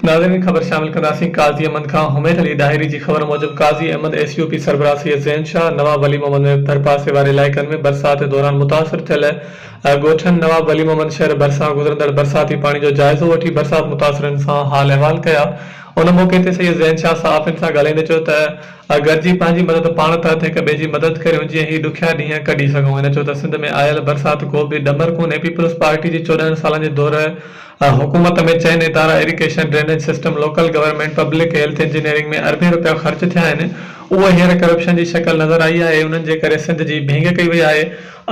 ناظرين خبر شامل ڪنداسين قاضي احمد کان حميد علي ڏاهري جي خبر موجب Qazi Ahmed S U P سربراهه سيد زين شاهه نواب ولي محمد ۾ ڀرپاسي واري علائقن ۾ برسات دوران متاثر ٿيل ڳوٺن نواب ولي محمد شهر ڀرسان گذرندڙ برساتي پاڻي جو جائزو وٺي برسات متاثرن سان حال احوال ڪيا ان موقعي تي سيد زين شاهه صحافين سان ڳالهائيندي چيو ته گڏجي پنهنجي مدد پاڻ تحت هڪ ٻئي جي مدد ڪريون جيئن هي ڏکيا ڏينهن ڪڍي سگهون. هن چيو ته سنڌ ۾ آيل برسات ڪو به ڏمر ڪونهي، پيپلز پارٽي جي 14 سالن جي دور حڪومت ۾ چئن ادارا irrigation, drainage system, local government, public health engineering ۾ اربين رپيا خرچ ٿيا آهن، اهو هينئر ڪرپشن جي شڪل نظر آئي آهي، انهن جي ڪري سنڌ جي ڀينگ ڪئي وئي آهي،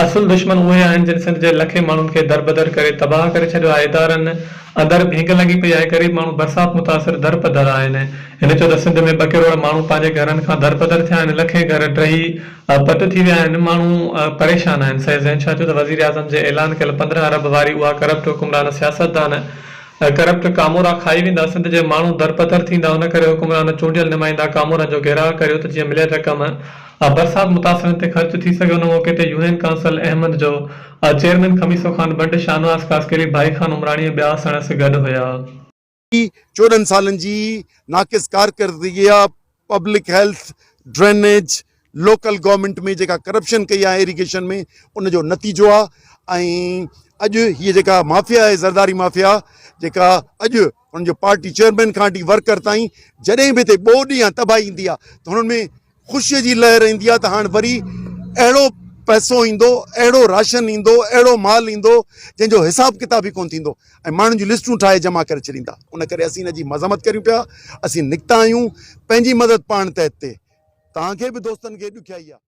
اصل دشمن اهي آهن جن سنڌ جي لکين ماڻهن کي دربدر ڪري تباهه ڪري ڇڏيو آهي، ادارن اندر ڀينگ لڳي پئي آهي، غريب ماڻهو برسات متاثر درپدر آهن. هن چيو ته سنڌ ۾ ٻه ڪروڙ ماڻهو پنهنجي گهرن کان درپدر ٿيا آهن، لکين گهر ڊهي پٽ ٿي ويا آهن، ماڻهو پريشان آهن. سيد زين شاهه چيو ته وزيراعظم جي اعلان ڪيل 15 ارب واري اها ڪرپٽ حڪمران سياستدان ڪرپٽ ڪامورا کائي ويندا، سنڌ جي ماڻهو درپدر ٿيندا، ان ڪري حڪمران چونڊيل نمائندا ڪامورن جو گهيراء ڪريو ته جيئن مليل رقم برسات متاثرن تي خرچ ٿي سگهي ان موقعي تي يونين ڪائونسل احمد جو چيئرمين خميسو خان ڀنڊ، شاهنواز خاصخيلي، ڀائي خان عمراڻي ۽ ٻيا سڻس گڏ هيا. 14 سالن جي ناقص ڪارڪردگي آ public health, drainage, local government ۾ جيڪا ڪرپشن ڪئي آهي ايريگيشن ۾ ان جو نتيجو آ ۽ اڄ هي جيڪا مافيا آهي زرداري مافيا جيڪا اڄ ان جو پارٽي چيئرمين کان وٺي ورڪر تائين جڏهن به هتي ٻوڏ يا تباهي ايندي آ ته هنن ۾ خوشيء جي لهر ايندي آهي ته هاڻ وري اهڙو پئسو ايندو، اهڙو راشن ايندو، اهڙو مال ايندو، جنهن جو حساب ڪتاب ئي ڪونه ٿيندو ۽ ماڻهن جون لسٽون ٺاهي جمع ڪري ڇڏيندا. ان ڪري اسين ان جي مذمت ڪريون پيا. اسين نڪتا آهيون پنهنجي مدد پاڻ تحت تي. توهان کي به دوستن کي ڏکيائي آهي.